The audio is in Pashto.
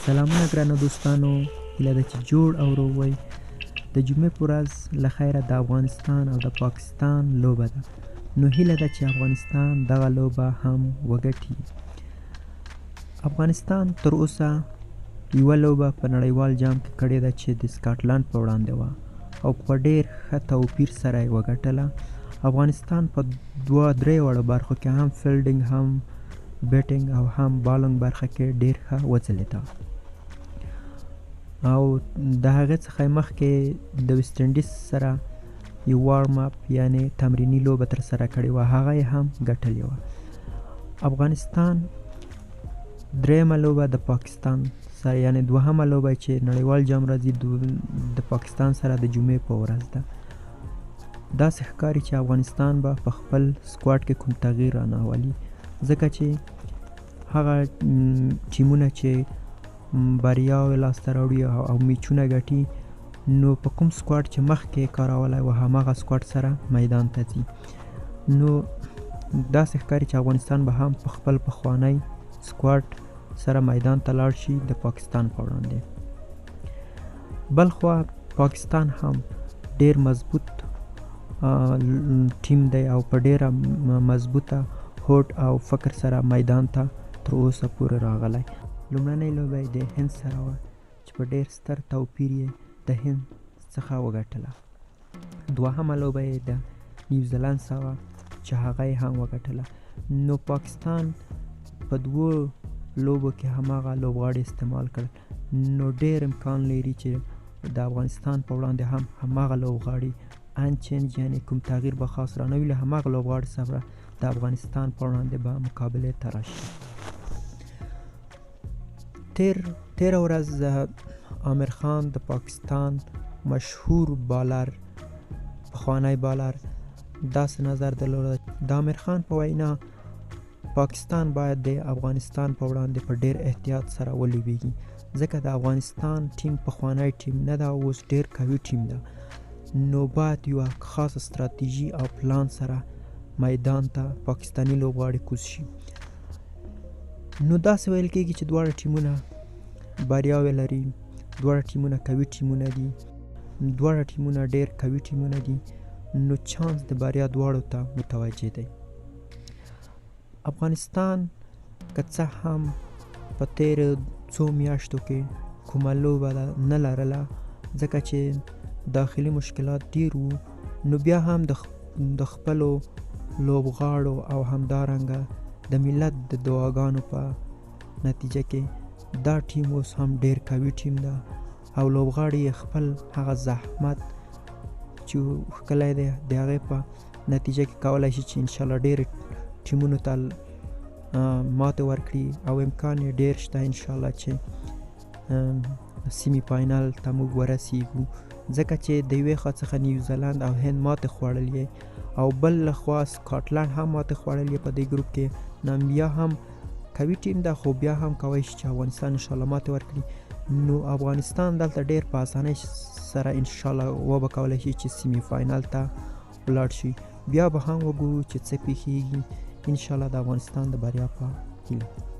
سلامونه ګرانو دوستانو، هیله ده چې جوړ او روغ وئ. د جمعې په ورځ له خیره د افغانستان او د پاکستان لوبه ده، نو هیله ده چې افغانستان دغه لوبه هم وګټي. افغانستان تر اوسه یوه لوبه په نړیوال جام کې کړې ده چې د سکاټلند په وړاندې وه او په ډیر ښه توپیر سره یې وګټله. افغانستان په دوه درې واړو برخو کې هم فیلډینګ، هم بیټینګ او هم بالنګ برخه کې ډیر ښه وځلېده او د هغې څخه مخکې د ویسټ انډیز سره یو وارم اپ یعنی تمریني لوبه ترسره کړې وه، هغه یې هم ګټلې وه. افغانستان درېیمه لوبه د پاکستان سره، یعنی دوهمه لوبه چې نړیوال جام راځي د پاکستان سره د جمعې په ورځ ده. داسې ښکاري چې افغانستان به په خپل سکواډ کې کوم تغییر رانه ولي، ځکه چې هغه ټیمونه چې بریاوې لاسته راوړي او میچونه ګټي، نو په کوم سکواډ چې مخکې کارولی و هماغه سکواډ سره میدان ته ځي. نو داسې ښکاري چې افغانستان به هم په خپل پخوانی سکواډ سره میدان ته لاړ شي د پاکستان په وړاندې. بلخوا پاکستان هم ډیر مضبوط ټیم دی او په ډیره مضبوطه هوډ او فکر سره میدان ته تر اوسه پورې راغلی. لومړنۍ لوبه یې د هند سره وه چې په ډیر ستر توپیر یې د هند څخه وګټله. دوهمه لوبه یې د نیوزیلند سره وه چې هغه یې هم وګټله. نو پاکستان په دوو لوبو کې هماغه لوبغاړي استعمال کړل، نو ډیر امکان لري چې د افغانستان په وړاندې هم هماغه لوبغاړي انچینج یعنی کوم تغییر به خاص رانه وي، له هماغه لوبغاړي سره د افغانستان په وړاندې به مقابلې ته راشي. تېره ورځ عامر خان د پاکستان مشهور بالر، پخوانی بالر، داسې نظر درلود. د عامر خان په وینا پاکستان باید د افغانستان په وړاندې په ډیر احتیاط سره ولوبیږي، ځکه د افغانستان ټیم پخوانی ټیم نه ده، اوس ډیر قوي ټیم ده، نو باید یوه خاصه ستراتیژي او پلان سره میدان ته پاکستاني لوبغاړي کوز شي. نو داسې ویل کیږي چې دواړه ټیمونه بریاوې لري، دواړه ټیمونه قوي ټیمونه دي، دواړه ټیمونه ډیر قوي ټیمونه دي، نو چانس د بریا دواړو ته متوجه دی. افغانستان که څه هم په تېرو څو میاشتو کې کومه لوبه نه لرله، ځکه چې داخلي مشکلات ډیر وو، نو بیا هم د خپلو لوبغاړو او همدارنګه د ملت د دعاګانو په نتیجه کې دا ټیم اوس هم ډیر قوي ټیم ده او لوبغاړي یې خپل هغه زحمت چې ښکلی دی د هغې په نتیجه کې کولای شي چې انشاءالله ډیر ټیمونو ته ماته ورکړي او امکان یې ډیر شته انشاءالله چې سیمی فاینل ته موږ ورسیږو، ځکه چې د یوې خوا څخه نیوزیلند او هند ماتې خوړلې او بل له خوا سکاټلند هم ماتې خوړلې په دې ګروپ کې. نامبیا هم قوي ټیم ده، خو بیا هم کوی شي چې افغانستان انشاءالله ماتې ورکړي. نو افغانستان دلته ډیر په اسانۍ سره انشاءالله وبه کولی شي چې سیمی فاینل ته ولاړ شي. بیا به هم وګورو چې څه پیښیږي، انشاءالله د افغانستان د بریا په هیله.